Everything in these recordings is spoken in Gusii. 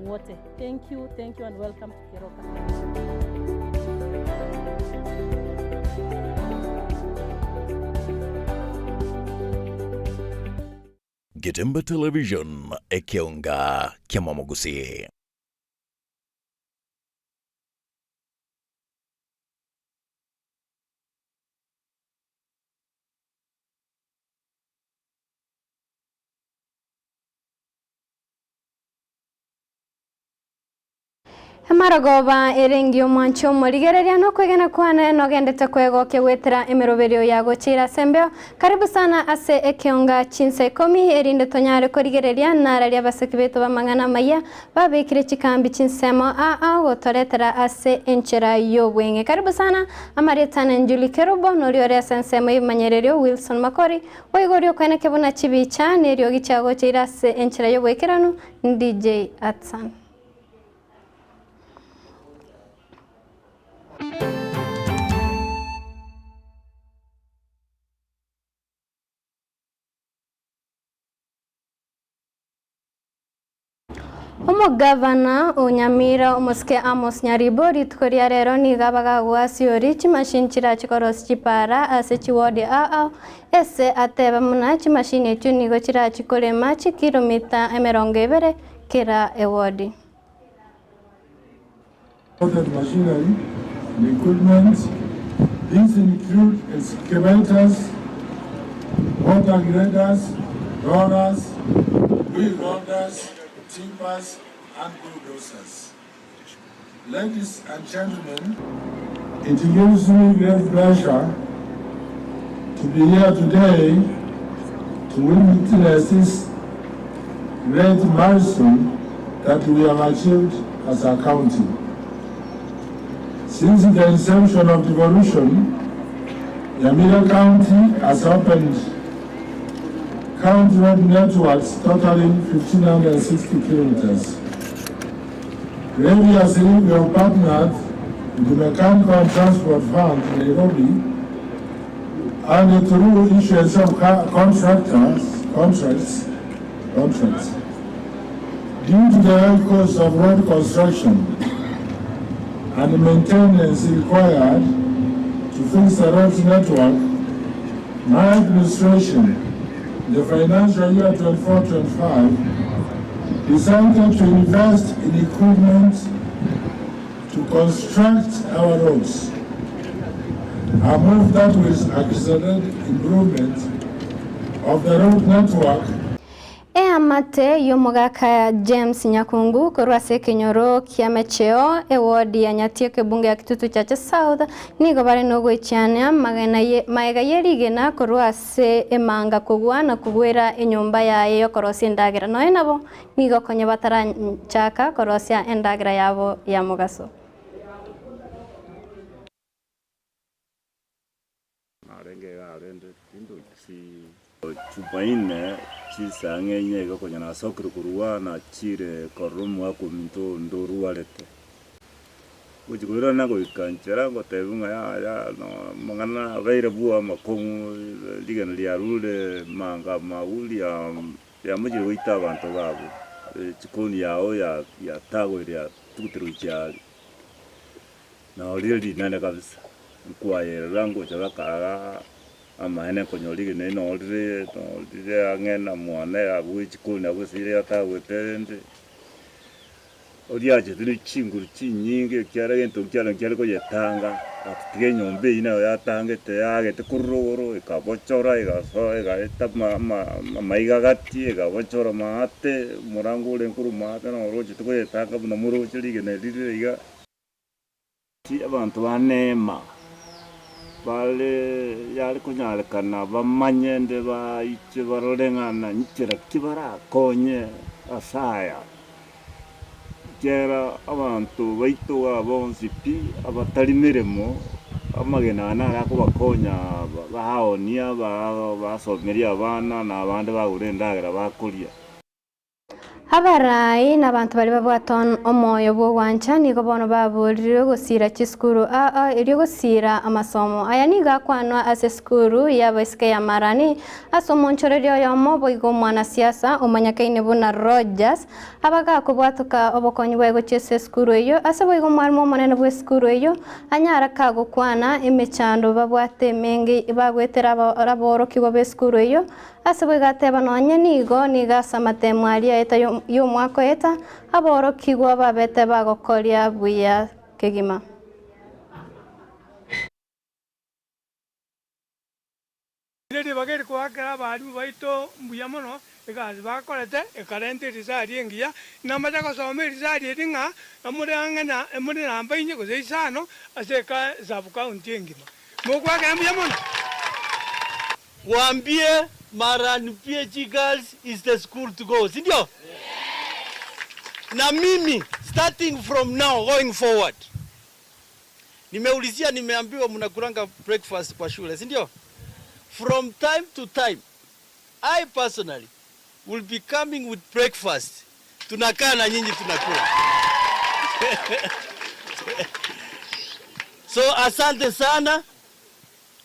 wote. Thank you, thank you and welcome to Keroka. Getembe Television, ekeonga ki'amamogusii. Emarogoba ere engiya omwanche omorigereria nokwegena kwane nogendete kwegokia goetera emeroberio ya gochiira ase embeo. Karibu sana ase ekeonga chinsa ikomi erinde tonyare korigereria nararia abaseki baito b'amang'ana amaya babekire chikambi chinsemo aa ao gotoretera ase enchera y'obweng'e. Karibu sana amarieta ane Julie Kerubo noria ore ase ensemo y'ebimanyererio Wilson Makori boigo oria okweneke buna chibicha neriogi chiagocheire ase enchera y'oboikeranu DJ Atsan. Omogavana o Nyamira omosike Amos Nyaribo rituko ria rero nigo abagagoasiori chimashini chirache korosia chipara ase chiwodi ao ao ese ateba buna chimashini echio nigo chirachi korema chikilomita 20 kera ewodi. Machinery and equipment. These include excavators, water graders, rollers, wheel loaders, tippers, and bulldozers. Ladies and gentlemen, it gives me great pleasure to be here today to witness this great milestone that we have achieved as a county. Since the inception of devolution, Nyamira County has opened county road networks totaling 1,560 kilometers. Previously, we have partnered with the Mechanical and Transport Fund in Nairobi and through issuance of contractors, contracts, contracts. Due to the high cost of road construction and the maintenance required to fix the road network, my administration, the financial year 24-25, decided to invest in equipment to construct our roads. A move that will accelerate improvement of the road network. Eamate y'omogaka James Nyakungu korwa ase ekenyoro kia Mecheo, ewodi ya Nyatieko ebunge ya Kitutu Chache South nigo bare nogoichania magena ye maega ye rigena korwa ase emanga kogwa na kogwera enyomba yaye yokorosia endagera nonya nabo nigo konya batarachaka korosia endagera yabo ya mogaso. Narenge iga rende tindochi Jumaine chinsa ang'e inye iga konya nasokire korwa nachire korora omwaka ominto onde orwarete. Gochi koirana goika nchera ngotebiwa ng'a yaya no amang'ana abeire bwa amakong'u rigena riarure manga mauri riamochire goita abanto babo. Echikoni yao ya yatagoire yatuguterwe gochia aria. Nao rire rinene kabisa, nkwayerera ngocha bakaga amaene nkonyora rigena eri noo rire noo rire ang'e na mwane abwo echikoni abwo ase ere yatagwete rende, oriachete ne chinguru chinyinge ekiagera egento nkiare nkiare koyetanga, gatiga enyomba eywo nayo yatangete yaagete korwa rogoro ekabochora egasoa egaeta ama ama amaiga gati ekabochora maate, omorango orenge korwa maate noro ochete koyetanga buna moroche rigena eri rire iga. Abanto ba Neema bare yare konyarekana bamanye nde baiche barore ng'a na nchera ki barakonye ase aya, ekiagera abanto baito iga bonsi pi abatari meremo, amagena aya naro akobakonya baonia, basomeria abana, na abande bagora endagera bakoria. Abarai na abanto baria babwate omoyo bw'ogwancha nigo bono baborirwe gosiira chisukuru aa erio gosiira amasomo. Aya nigo akwanwa ase esukuru y'abaiseke ya Marani ase omonchoreria oyomo boigo omwanasiasa omanyekaine buna Rogers abagakobwatoka obokonyi bwaye gochia ase esukuru eyio ase boigo omwalimu omonene bw'esukuru eyio anyara kagokwana emechando babwate emenge bagoetera aborokigwa b'esukuru eyio Ase boigo ateba, Nonya nigo nigo ase amatemo aria aeta y'omwaka oeta, aborokigwa babete bagokoria buya kegima. Ere ribaga eri koakera abalimu baito mbuya mono egasi bakorete ekarenta erisari engiya. Namache gosoma erisari eri ng'a more ang'e na more namba inye gose isano ase eka sub county engima. Mogoakera mbuya mono. Mwambie Marani PAG Girls is the school to go, si ndio? Na mimi starting from now going forward nimeulizia, nimeambiwa mnakulanga breakfast kwa shule, si ndio? From time to time I personally will be coming with breakfast, tunakaa na nyinyi tunakula. So asante sana.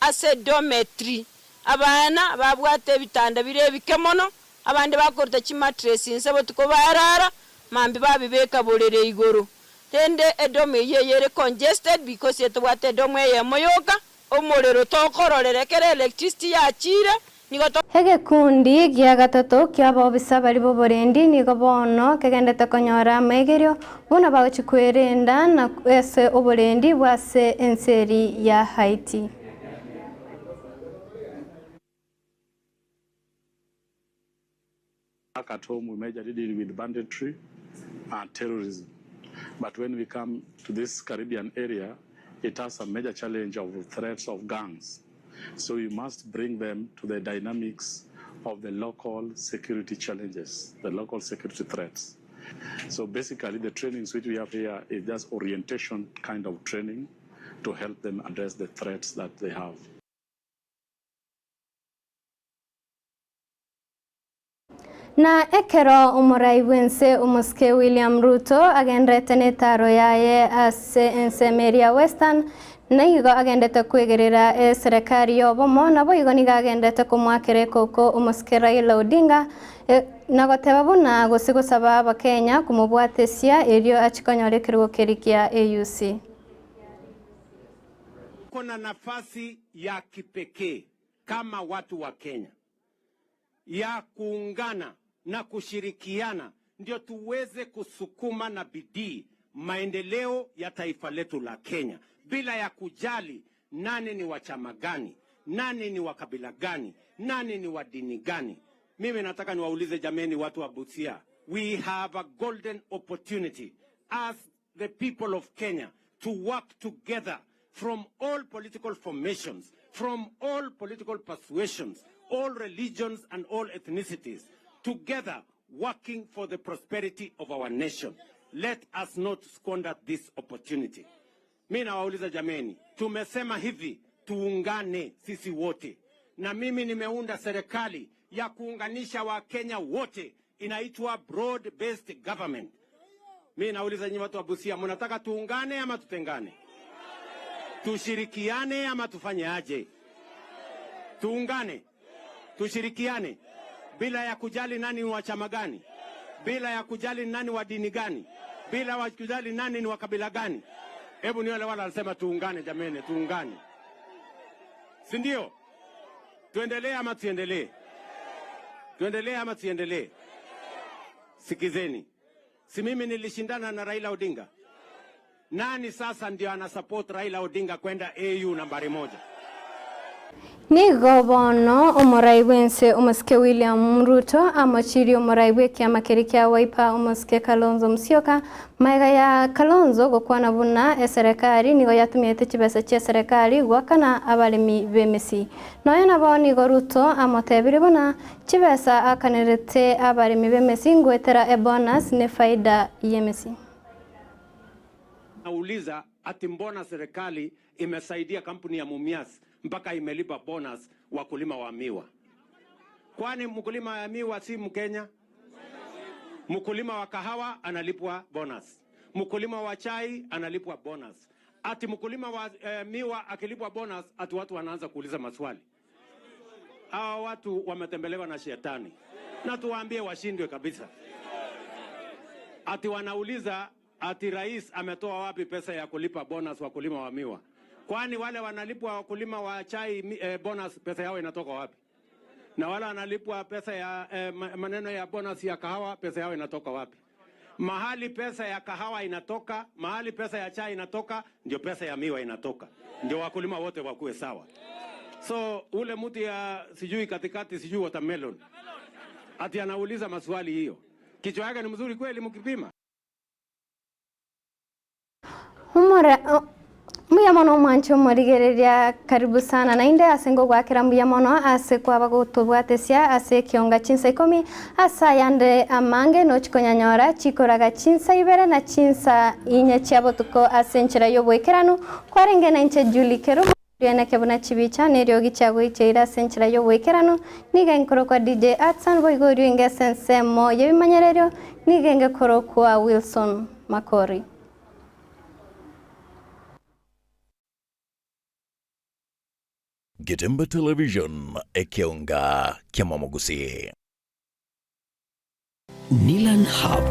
Ase dormitory, abana babwate ebitanda bire ebike mono, abande bakoruta chimattress inse botuko barara, mambia babibeka borere igoro. Rende edorm eyio eyere congested because etobwate edorm eyemo yoka, omorero tokororera ekero electricity yachire nigo to. Egekundi gia gatato ki'abaobisa baria b'oborendi nigo bono kegendete konyora amaigerio buna bagochia kwerenda na ase oborendi bw'ase ense eria ya Haiti. Back at home we majorly deal with banditry and terrorism but when we come to this Caribbean area it has a major challenge of threats of gangs so you must bring them to the dynamics of the local security challenges, the local security threats. So basically the trainings which we have here is just orientation kind of training to help them address the threats that they have. Na ekero omorai bw'ense omosike William Ruto agenderete netaro yaye ase ensemo eria Western, nigo agendete kwegerera eserekari y'obomo, naboigo nigo agendete komoakera ekoko omosike Raila Odinga na goteba buna gose gosaba abakenya komobwatesia erio achie konyora ekerogo keria kia AUC. Tuko na nafasi ya kipekee kama watu wa Kenya ya kuungana na kushirikiana ndio tuweze kusukuma na bidii maendeleo ya taifa letu la Kenya bila ya kujali nani ni wa chama gani, nani ni wa kabila gani, nani ni wa dini gani. Mimi nataka niwaulize jameni, watu wa Busia, we have a golden opportunity as the people of Kenya to work together from all political formations, from all political persuasions, all religions and all ethnicities, together working for the prosperity of our nation. Let us not squander this opportunity. Mi nawauliza jameni, tumesema hivi, tuungane sisi wote, na mimi nimeunda serikali ya kuunganisha Wakenya wote, inaitwa broad based government. Mi nauliza nyinyi watu wa Busia, mnataka tuungane ama tutengane? Tushirikiane ama tufanye aje? Tuungane, tushirikiane bila ya kujali nani ni wa chama gani, bila ya kujali nani wa dini gani, bila ya kujali nani ni wa kabila gani. Hebu ni wale wale wanasema tuungane, jameni, tuungane, si ndio? Tuendelee ama tusiendelee? Tuendelee ama tusiendelee? Sikizeni, si mimi nilishindana na Raila Odinga? Nani sasa ndio ana support Raila Odinga kwenda AU nambari moja? Nigo bono omorai bw'ense omosike William Ruto amochirie omorai bw'ekiama keria kia Wiper omosike Kalonzo Musyoka maega ya Kalonzo gokwana buna eserekari nigo yatumiete chibesa chia eserekari goakana abaremi b'emesi. Nonya nabo nigo Ruto amotebirie buna chibesa akanerete abaremi b'emesi ngoetera ebonus ne faida y'emesi. Nauliza ati mbona serikali imesaidia kampuni ya Mumias mpaka imelipa bonus wakulima wa miwa? Kwani mkulima wa miwa si Mkenya? Mkulima wa kahawa analipwa bonus, mkulima wa chai analipwa bonus, ati mkulima wa eh, miwa akilipwa bonus, ati watu wanaanza kuuliza maswali. Hawa watu wametembelewa na shetani, na tuwaambie washindwe kabisa. Ati wanauliza ati rais ametoa wapi pesa ya kulipa bonus wakulima wa miwa? Kwani wale wanalipwa wakulima wa chai mi- eh, bonus pesa yao inatoka wapi? Na wale wanalipwa pesa ya eh, ma- maneno ya bonus ya kahawa pesa yao inatoka wapi? Mahali pesa ya kahawa inatoka, mahali pesa ya chai inatoka, ndio pesa ya miwa inatoka, ndio wakulima wote wakuwe sawa. So ule mtu ya sijui katikati sijui watermelon ati anauliza maswali hiyo, kichwa yake ni mzuri kweli mkipima? Omora mbuya mono omwanche omorigereria karibu sana naende ase ngogwakera mbuya mono ase kwaba gotobwatesia ase ekionga chinsa ikomi ase ayande amange nochikonyanyora chikoraga chinsa ibere na chinsa inye chia botuko ase enchera ya oboikeranu kwarenge na inche Julie Kerubo Rianeke buna chibicha na eriogi chiagoicheire ase enchera y'oboikeranu, nigo enkorokwa DJ Atsan boigo orio inge ase ensemo y'ebimanyererio nigo engekorokwa Wilson Makori. Getembe Television, ekeonga kiamamogusii. Nilan Hub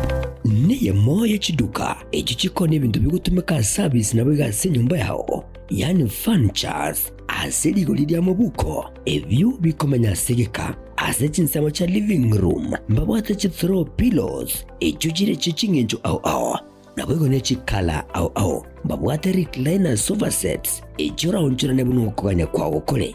neyemo ye chiduka echio chikoonia ebinto bigotumeka ase service naboigo ase enyomba yao, yaani furnitures, ase rigori ria mobuko, ebio bikomenya ase egeka. Ase chinsemo chia living room mbabwate chi throw pillows echio chire chie ching'encho ao ao, naboigo ne chikala ao ao. Mbabwate recliner sofa sets echio oraonchorane buna okogania kwao kore.